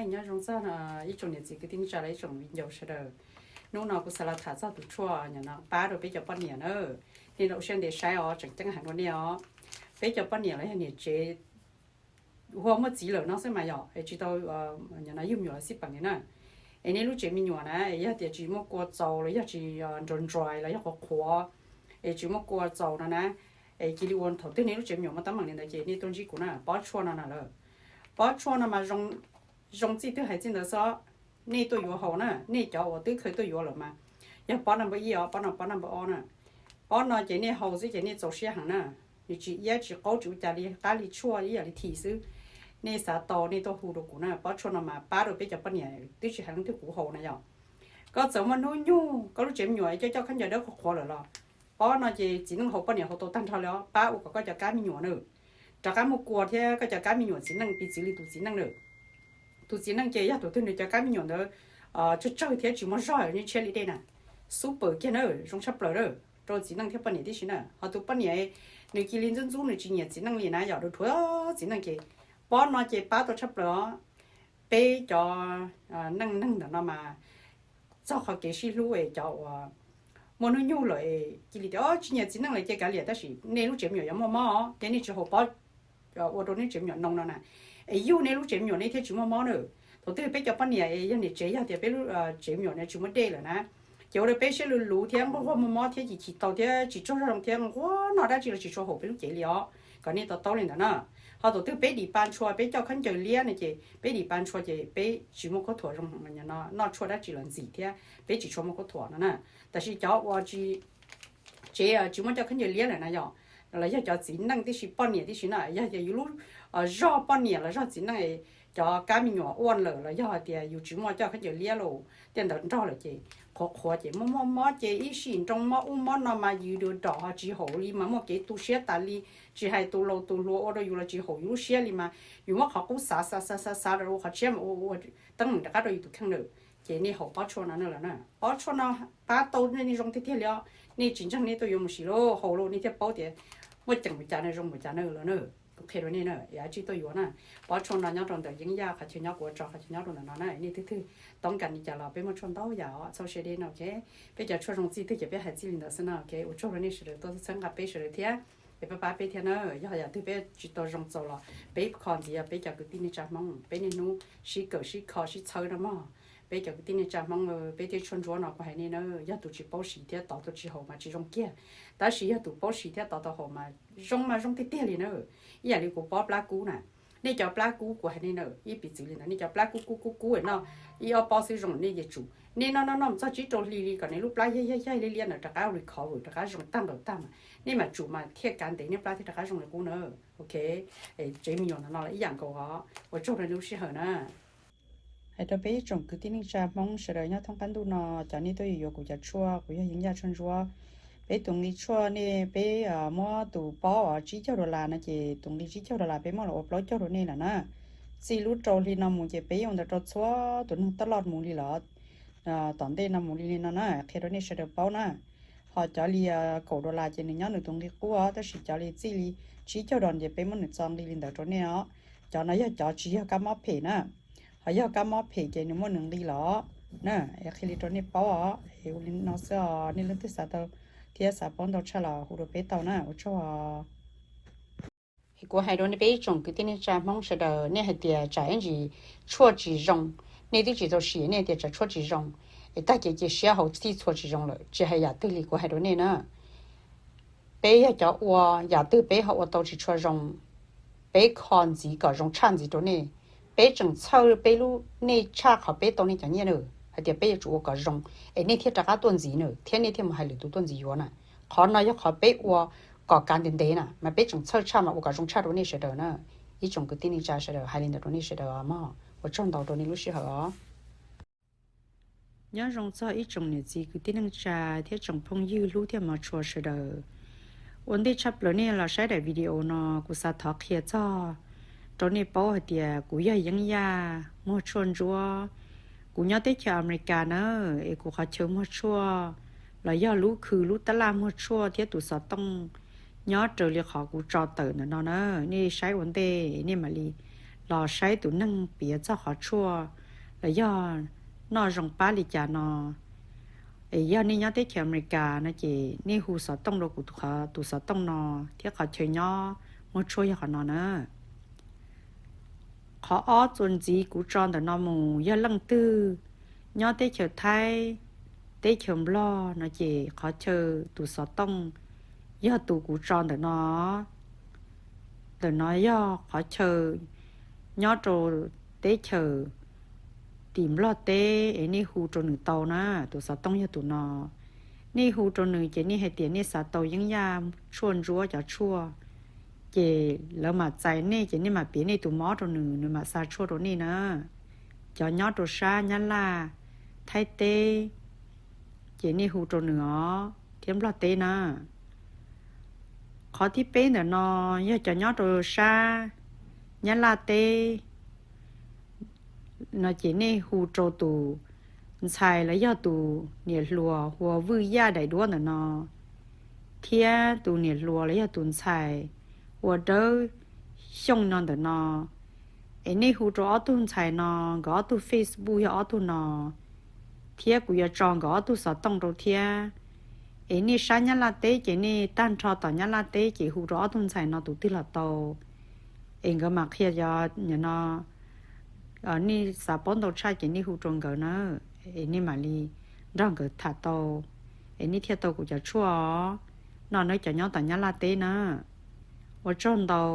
Nyob zoo txog ib tsoom niam txiv kwv tij neej tsa los ib tsoom viv ncaus sawv daws. Hnub no kuv xav los tham txog tus tshuaj no pab rau peb cov poj niam na. Nej ua siab ntev saib os, tseem ceeb heev rau nej os. Peb cov poj niam los yog niam tsev hu muaj txiv lawm no xwb mas yom, es tsis tau yug me nyuam los xij peem li na. Es nej lub tsev me nyuam na, es yog tias tsis muaj kua txaus los yog tsis nrov nrov los yog qhuav qhuav, es tsis muaj kua txaus no na, es cia li ua thaum twg nej lub tsev me nyuam muaj teeb meem li ntawd ces nej tuaj ntsib kuv na, pob tshuaj no na lawm. Pob tshuaj no mas zoo txij twg hais txij ntawd xwb. Nej tuaj yuav haus na, nej cov uas twb khaws tuaj yuav lawm mas yog pob no npawb ib os, pob no pob no npawb ob na. Pob no ces nej haus xwb ces nej txaus siab heev na. Nws tsis iab tsis qaub tsis ua cas li, qab li tshuaj ib yam li thim xwb. Nej xav tau nej tuaj hu rau kuv na, pob tshuaj no mas pab rau peb cov poj niam twb tsis hais leej twg kuv haus na yom. Koj txawm muaj hnub nyoog koj lub tsev me nyuam coj coj khaub ncaws dawb qhuav qhuav lawm los, pob no ces txiv neej haus poj niam haus tau tag nrho li os, pab ua kom koj cov kab me nyuam na rov qab muaj kua thiab koj cov kab me nyuam txiv neej piv txwv li tus txiv neej na. Tus txiv neej ces yog tus twg nws cov kab me nyuam ntawd tsawg tsawg thiab tsis muaj zog, nws tshiab li dej na, super kiag na, zoo tshaj plaws na, rau txiv neej thiab poj niam tib si na. Ho tus poj niam nws cia li ntxub ntxub, nws tsis nyiam txiv neej li na, yom, dhuav dhuav txiv neej ces pob no ces pab tau tshaj plaws os. Peb cov neej neeg ntawm no mas txog qhov kev sib hlub es cov uas muaj hnub nyoog lawm es cia li tias tsis nyiam txiv neej lawm ces kav liam, tab sis nej lub tsev me nyuam yuav muaj mob thiab nej tsis haus pob ua rau nej tsev me nyuam noo no na, es yug nej lub tsev me nyuam nej thiaj tsis muaj mob na. Thaum twg peb cov poj niam es yog niam tsev yog tias peb lub tsev me nyuam no tsis muaj dej lawm na, ces ua rau peb siab luv luv thiab nquag nquag muaj mob thiab yim chim tau thiab tsis tsaug zog zoo thiab nquag nquag noj dab tsi los tsis tshua haum peb lub cev li os, kom nej to taub li ntawd na. Ho thaum twg peb dim pa ntshua peb coj khaub ncaws liab no ces peb dim pa ntshua ces peb tsis muaj khaub thuas zoo noj tshuaj dab tsi los ntxim thiab peb tsis tshua muaj khaub thuas no na. Tab sis cov uas tsis tsev tsis muaj coj khaub ncaws liab lawm na yom, los yog cov txiv neej tib si poj niam tib si na, yog yus lub zog poj niam los zog txiv neej, cov kab me nyuam ua lawm los yog hais tias yus tsis muaj coj khaub ncaws liab los tej ntawd nrog lawm ces qhuav qhuav ces muaj muaj mob ces ib sim nroo mob ub mob no mas yus dua dom ho tsis haum li mas muaj kev tu siab tas li, tsis hais tus laus tus hluas ua rau yus los tsis haum yus lub siab li mas yus muab qhov qub xav xav xav xav xav rau qhov tshiab mas ua ua teeb meem rov qab rau yus tus kheej lawm. Ces nej haus pob tshuaj no na lawm na, pob tshuaj no pab tau nej zoo tiag tiag li os. Nej tsis ntseeg nej tuaj yuav mus sim lauj, haus lauj nej thiaj paub tias muaj ceem mus cas na, zoo mus cas na lawm na. Kuv qhia rau nej na, yam tsis tuaj yuav na. Pob tshuaj no nyob rau ntawm Yeeb Yaj qhov chaw nyob, kuv ua tso qhov chaw nyob rau ntawm no na. Nej twg twg toob kas li cas los peb muaj tshuaj ntau yam os, txhob siab deb no. Peb cov tshuaj zoo txij twg ces peb hais txij li ntawd xwb no. Ua tsaug rau nej sawv daws tuaj txhawb nqa peb sawv daws thiab, es pab pab peb thiab na. Yog yam twg peb tsis tau zoo txaus los peb kho ntxiv, peb cov kwv tij neej tsa Hmoob peb niaj hnub sib kawm sib kho sib txhawb no mog. Peb cov kwv tij neej tsa Hmoob, peb tej tshuaj ntsuab no kuv hais nej na, yog tus tsis paub siv thiab tov tau tsis haum mas tsis zoo kiag, tab sis yog tus paub siv thiab tov tau haum mas zoo mas zoo tiag tiag li na. Ib yam li kuv pob plab kub na, nej cov plab kub kuv hais nej na, ib piv txwv li ntawd, nej cov plab kub kub kub kub no ib ob pob xwb zoo nej yuav tsum nej noj noj noj mus txog tsib rau hli li kom nej lub plab yaig yaig yaig liab liab ntawd rov qab recover rov qab zoo tag npaum tag mas nej mam tsum mas thiaj kav ntev nej plab thiaj rov qab zoo li qub na. Ok, tsev me nyuam ntawm no los ib yam nkaus os. Ua tsaug rau nej lub sij hawm na. Hais rau peb ib tsoom kwv tij neej tsa Hmoob sawv daws nyob thoob qab ntuj no, cov nej tuaj yuav kuv cov tshuaj, kuv yog Yeeb Yaj tshuaj ntsuab. Peb tus nqi tshuaj nej peb muab tus pob uas tsib caug dollar no ces tus nqi tsib caug dollar peb muab los ua plaub caug rau nej lawm na. Txij lub rau hli no mus ces peb yuav ua ntawd rau txhua tus neeg taj loj mus li lawm. Tom ntej no mus li li no na, qhia rau nej sawv daws paub na. Ho cov li kaum dollar ces nws nyob nws tus nqi qub os, tab sis cov li txij li tsib caug dollar ces peb muab nws txo nqi li ntawd rau nej os. Cov no yog cov tsis yog kab mob phem na, ho yog kab mob phem ces nws muaj nws nqi los na. Es qhia li rau nej paub os, es ua li no xwb os, nej leej twg xav tau thiab xav paub ntau tshaj los hu rau peb tau na, ua tsaug os. Es kuv hais rau nej peb ib tsoom kwv tij neej tsa Hmoob sawv daws, nej hais tias tsam ib ntsis tshuaj tsis zoo, nej twb tsis tau sim nej tias tsam tshuaj tsis zoo, es tag kev cia siab haus txhij txhua tsis zoo lawm, tsis hais yam twg li kuv hais rau nej na. Peb yog cov ua, yam twg peb ho ua tau tsis tshua zoo, peb kho ntxiv kom zoo tshaj ntxiv rau nej. Peb tseem txhawj peb lub, nej tshaj qhov peb tau nej cov nyiaj na, hais tias peb yuav tsum ua kom zoo, es nej thiaj rov qab tuaj ntxiv na, thiab nej thiaj mus hais lwm tus tuaj ntxiv yuav na. Qhov no yog qhov peb ua kom kav ntev ntev na, mas peb tseem txhawj tshaj mas ua kom zoo tshaj rau nej sawv daws na. Ib tsoom kwv tij neej tsa sawv daws, hais li ntawd rau nej sawv daws os mog, ua tsaug ntau rau nej lub sij hawm os. Nyob zoo txog ib tsoom niam txiv kwv tij neej tsa thiab tsoom phooj ywg hlub thiab hmov tshua sawv daws. Ua ntej tshaj plaws nej los saib daim video no, kuv xav thov qhia txog rau nej paub hais tias kuv yog Yeeb Yaj muag tshuaj ntsuab. Kuv nyob teb chaws Amelikas na, es kuv qhov chaw muag tshuaj los yog lub khw lub tab laj muag tshuaj thiab tus xov tooj nyob raws li qhov kuv tso tawm ntawm no na. Nej saib ua ntej nej mam li los saib tus neeg piav txog qhov tshuaj los yog noj zoo pab li cas no. Es yog nej nyob teb chaws Amelikas no ces nej hu xov tooj rau kuv tus, tus xov tooj no, thiab qhov chaw nyob muaj tshuaj yog qhov no na. Qhov ob txuas ntxiv kuv tso ntawm no mus, yog leej twg nyob teb chaws Thaib, teb chaws Nplog no ces qhov chaw tus xov tooj yog tus kuv tso ntawm no. Ntawm no yog qhov chaw nyob rau teb chaws tim Nplog teb es nej hu rau nws tau na, tus xov tooj yog tus no. Nej hu rau nws ces nej hais tias nej xav tau yeeb yaj tshuaj ntsuab cov tshuaj, ces lawv mam txais nej ces nej mam piav nej tus mob rau nws, nws mam xa tshuaj rau nej na. Cov nyob rau sab Nyab Laj, Thaib teb, ces nej hu rau nws os, thiab Nplog teb na. Qhov thib peb ntawm no yog cov nyob rau sab Nyab Laj teb no ces nej hu rau tus ntxhais los yog tus niam hluas hu ua Vwj Yaj daim duab ntawm no, thiab tus niam hluas los yog tus ntxhais hu ua Dawb Xyooj no ntawm no. Es nej hu rau ob tug ntxhais no, nkawd ob tug Facebook yog ob tug no, thiab kuv yuav tso nkawd ob tug xov tooj rau thiab. Es nej sab Nyab Laj teb ces nej tag nrho tom Nyab Laj teb ces hu rau ob tug ntxhais no tus twg los tau. Es nkawd mam qhia cov no, nej xav paub ntau tshaj ces nej hu rau nkawd na, es nej mam li nrog nkawd tham tau, es nej thiaj tau kuv cov tshuaj os. No nawb cov nyob tom Nyab Laj teb na. Ua tsaug ntau.